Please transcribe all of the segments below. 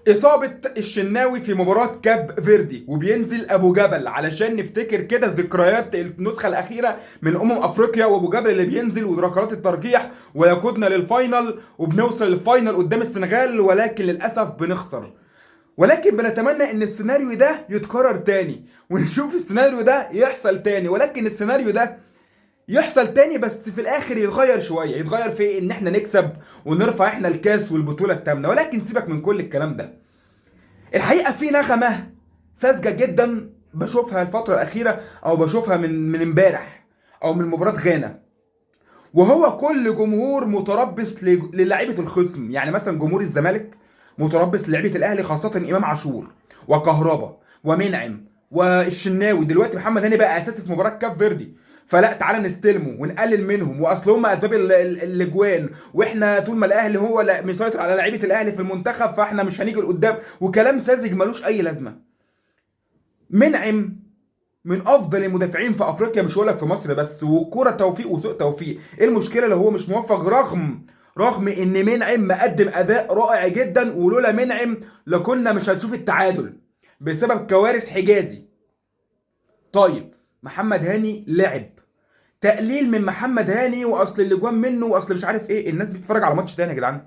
إصابة الشناوي في مباراة كاب فيردي، وبينزل أبو جبل علشان نفتكر كده ذكريات النسخة الأخيرة من أفريقيا، وأبو جبل اللي بينزل وركلات الترجيح ويقودنا لل final، وبنوصل لل final قدام السنغال، ولكن للأسف بنخسر. ولكن بنتمنى ان السيناريو ده يتكرر تاني، ونشوف السيناريو ده يحصل تاني، ولكن السيناريو ده يحصل تاني بس في الاخر يتغير شوية، يتغير في إيه؟ ان احنا نكسب ونرفع احنا الكاس والبطوله الثامنة. ولكن سيبك من كل الكلام ده، الحقيقة في نغمة ساذجة جدا بشوفها الفترة الاخيرة، او بشوفها من امبارح او من مباراة غانا، وهو كل جمهور متربص للاعيبه الخصم. يعني مثلا جمهور الزمالك متربص للعيبة الاهلي، خاصة امام عاشور وكهربا ومنعم والشناوي. دلوقتي محمد هاني بقى اساسي في مباراة كاب فيردي، فلا تعالى نستلمه ونقلل منهم، واصل هم اسباب الاجوان، واحنا طول ما الاهلي هو مسيطر على لعيبة الاهلي في المنتخب فاحنا مش هنيجي لقدام، وكلام ساذج ملوش اي لازمه. منعم من افضل المدافعين في افريقيا، مش هقول لك في مصر بس، والكوره توفيق وسوء توفيق. ايه المشكلة لو هو مش موفق؟ رغم ان منعم مقدم اداء رائع جدا، ولولا منعم لكنا مش هنشوف التعادل بسبب كوارث حجازي. طيب محمد هاني لعب، تقليل من محمد هاني واصل الاجوان منه واصل مش عارف ايه. الناس دي بتتفرج على ماتش تاني يا جدعان،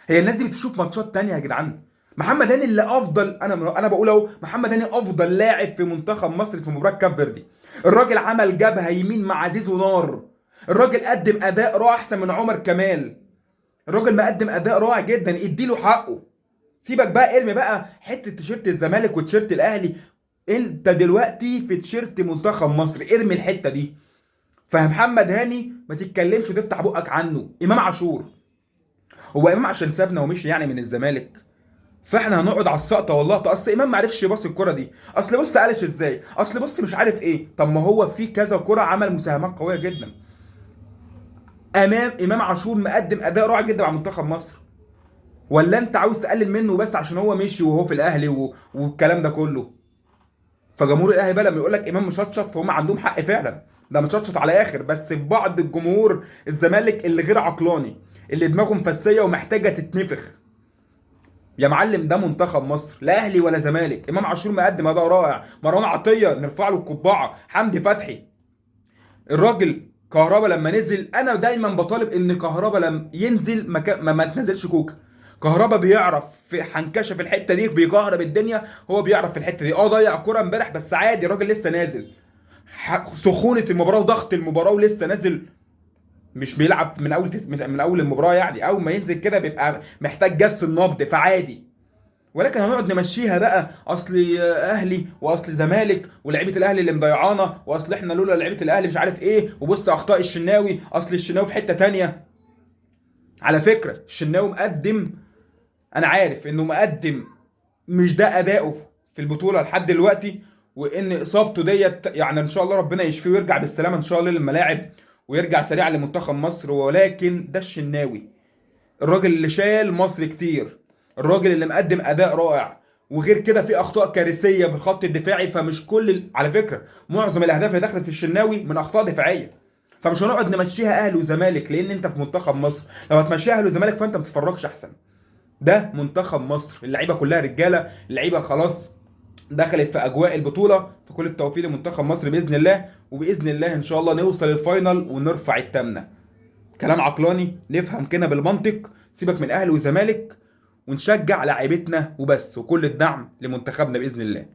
هي الناس دي بتشوف ماتشات تانية يا جدعان. محمد هاني اللي افضل، انا بقول اهو، محمد هاني افضل لاعب في منتخب مصر في مباراة كاب فيردي. الراجل عمل جبهة يمين مع زيزو نار، الراجل قدم اداء رائع احسن من عمر كمال، الراجل مقدم اداء رائع جدا، اديله حقه. سيبك بقى ارمي بقى حتة تيشيرت الزمالك وتيشيرت الاهلي، انت دلوقتي في تيشيرت منتخب مصر، ارمي الحتة دي. فمحمد هاني ما تتكلمش وتفتح بقك عنه. امام عاشور، هو امام عشان سابنا ومشي يعني من الزمالك فاحنا هنقعد على السقطه؟ والله طب اصل امام ما عرفش يباصي الكره دي، اصل بص قالش ازاي، اصل بص مش عارف ايه. طب ما هو في كذا كره عمل مساهمات قوية جدا. امام عاشور مقدم اداء رائع جدا مع منتخب مصر، ولا انت عاوز تقلل منه بس عشان هو مشي وهو في الاهلي والكلام ده كله؟ فجمهور الاهلي بقى لما يقول لك امام مشطشط فهم عندهم حق فعلا، ده مشطشط على اخر. بس في بعض الجمهور الزمالك اللي غير عقلاني، اللي دماغه مفسيه ومحتاجة تتنفخ، يا معلم ده منتخب مصر، لا اهلي ولا زمالك. امام عاشور مقدم اداء رائع، مروان عطية نرفع له القبعة، حمدي فتحي، الراجل كهربا لما نزل، انا دايما بطالب ان كهربا لما ينزل ما تنزلش كوكا. كهربا بيعرف في حنكشه في الحتة دي، بيكهرب الدنيا، هو بيعرف في الحتة دي. ضيع كرة امبارح بس عادي، الراجل لسه نازل، سخونة المباراة وضغط المباراة ولسه نازل، مش بيلعب من اول من اول المباراة يعني، اول ما ينزل كده بيبقى محتاج جس النبض، فعادي. ولكن هنقعد نمشيها بقى، اصل اهلي واصل زمالك ولاعيبه الاهلي اللي مضيعانا، واصل احنا لولا لعيبة الاهلي مش عارف ايه، وبص اخطاء الشناوي، اصل الشناوي في حتة تانية. على فكرة الشناوي مقدم، انا عارف انه مقدم، مش ده اداؤه في البطولة لحد دلوقتي، وان اصابته ديت يعني ان شاء الله ربنا يشفيه ويرجع بالسلامة ان شاء الله للملاعب ويرجع سريعا لمنتخب مصر. ولكن ده الشناوي، الراجل اللي شال مصر كتير، الراجل اللي مقدم اداء رائع، وغير كده في اخطاء كارثية بالخط الدفاعي. فمش كل على فكرة معظم الاهداف اللي دخلت في الشناوي من اخطاء دفاعية، فمش هنقعد نمشيها اهلي وزمالك، لان انت في منتخب مصر، لو هتمشيها اهلي وزمالك فانت ما بتتفرجش احسن. ده منتخب مصر، اللعيبة كلها رجاله، اللعيبة خلاص دخلت في اجواء البطولة، فكل التوفيق لمنتخب مصر باذن الله، وباذن الله ان شاء الله نوصل ال final ونرفع التامنه. كلام عقلاني، نفهم كده بالمنطق، سيبك من اهلي وزمالك، ونشجع لاعيبتنا وبس، وكل الدعم لمنتخبنا باذن الله.